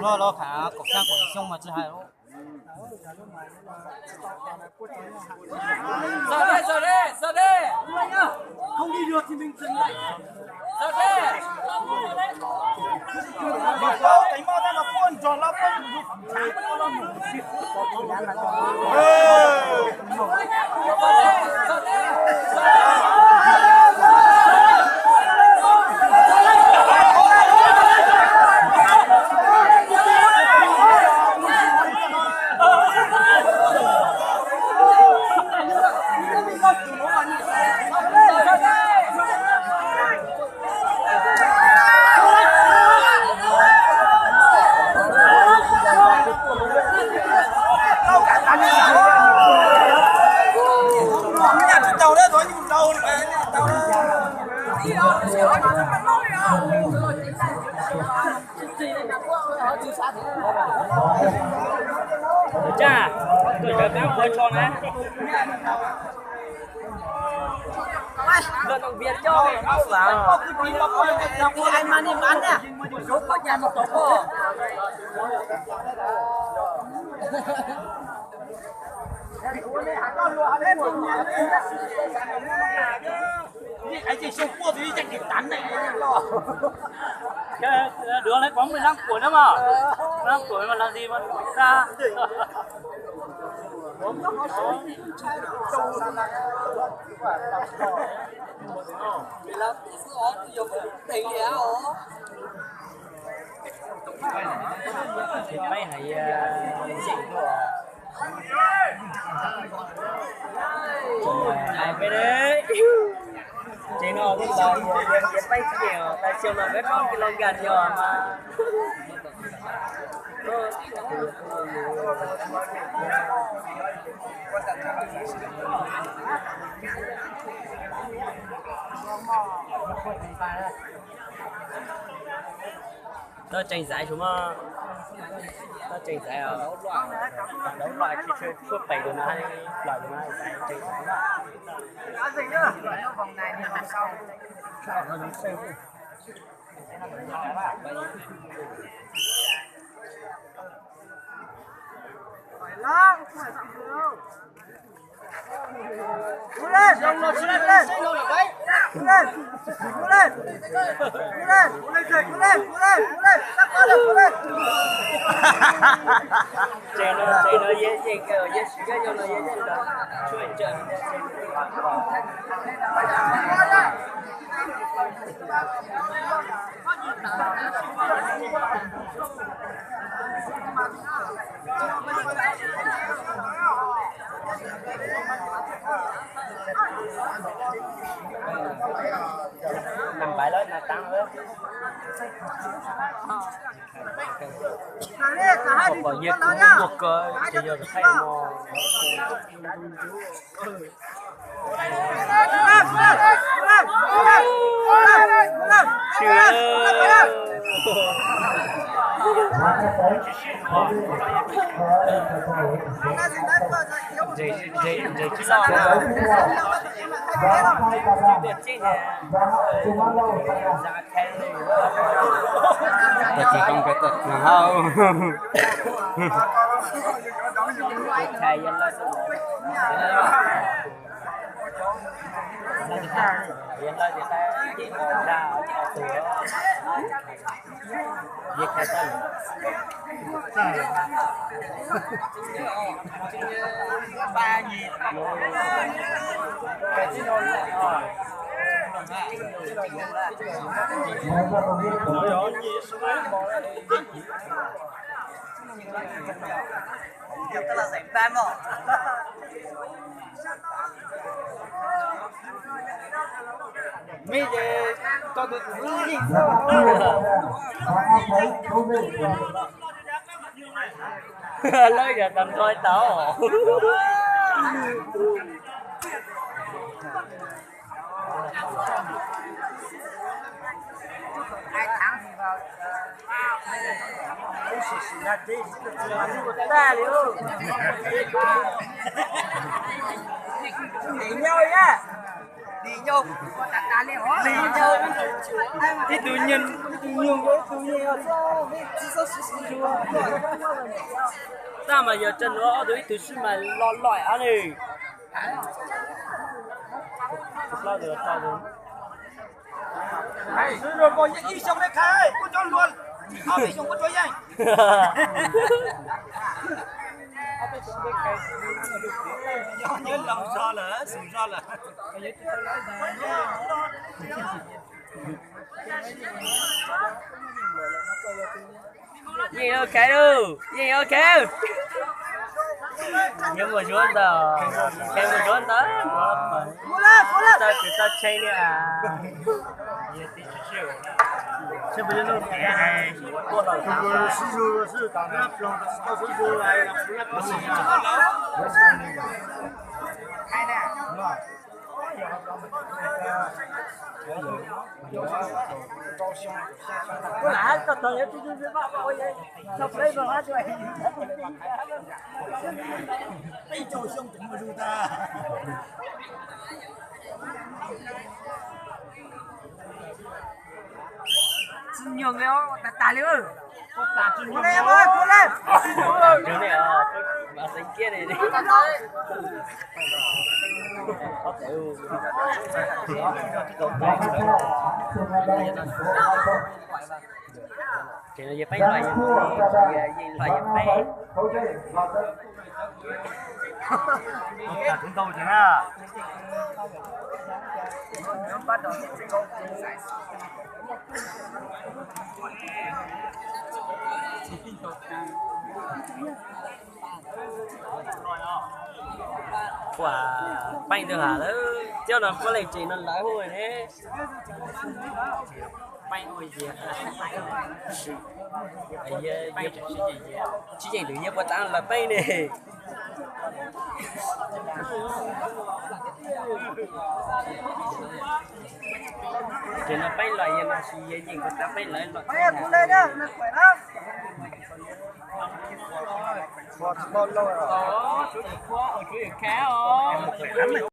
Los los khav kaum xya kaum yim xyoo mas tsis hais. Ua tsaug, tuaj sawv peb ua tsho na. Los noj npias coj, los kuv tsis los kuv los kuv los kuv ai mas nej mas na. Kuv suav koj cas mus tom koj. Đứa lấy bóng mười lăm của nữa mà. Mười lăm của mà làm gì mà ta. Mấy hãy, ờ, hãy mấy đấy. Ces no cũng tao, tao peb triệu, tao siêu no peb bóng cái lon gạch rồi mà. Tao tseem xaiv sum mog. Tao tseem xaiv os. Tau loj tsis tshua pem tus no, loj tus no xaiv tseem xaiv. Ces no, ces no yog yeej, yog siv koj yog no yog yeej los tshuaj ntsaws. Nag npaiv lawm, nag taab lawm. Pom yawg kuv ua ko ces yog thaij no. Ntshe tsis loj na. Tuaj tseeb na. Tag kis koj kawg tawm no hauj. Mej ces tau tus twg yeej xwb. Lawv yog tau nrog tau. Ib tug nyoog, ib tug nyoog, ib tug nyoog. Tab mas yog tsawg no ob tug ib tug sib mas lo loj ab li. Sib zog pom yeej ib xyoo ne, kuj cov hluas ob peb xyoo kuj tsuas yeej. Nyob loo zog lawm, xum zog lawm. Yeej ok lauj, yeej ok. Nyob mus zuab ntawd, nyob mus zuab ntawd, txawj tsis txawj tsheb li. Tsis nyuag tas tas li. Ces no yog peb los, yeej los yog peb. Ua, peej tug has lawm, coj no puab leej tsis no lawv hu ne. Peej ua, tsis yeej tus yeej puas tas lawv peej ne. Ces no peej los yog mas sis yog yeej puas tas peej lawv los.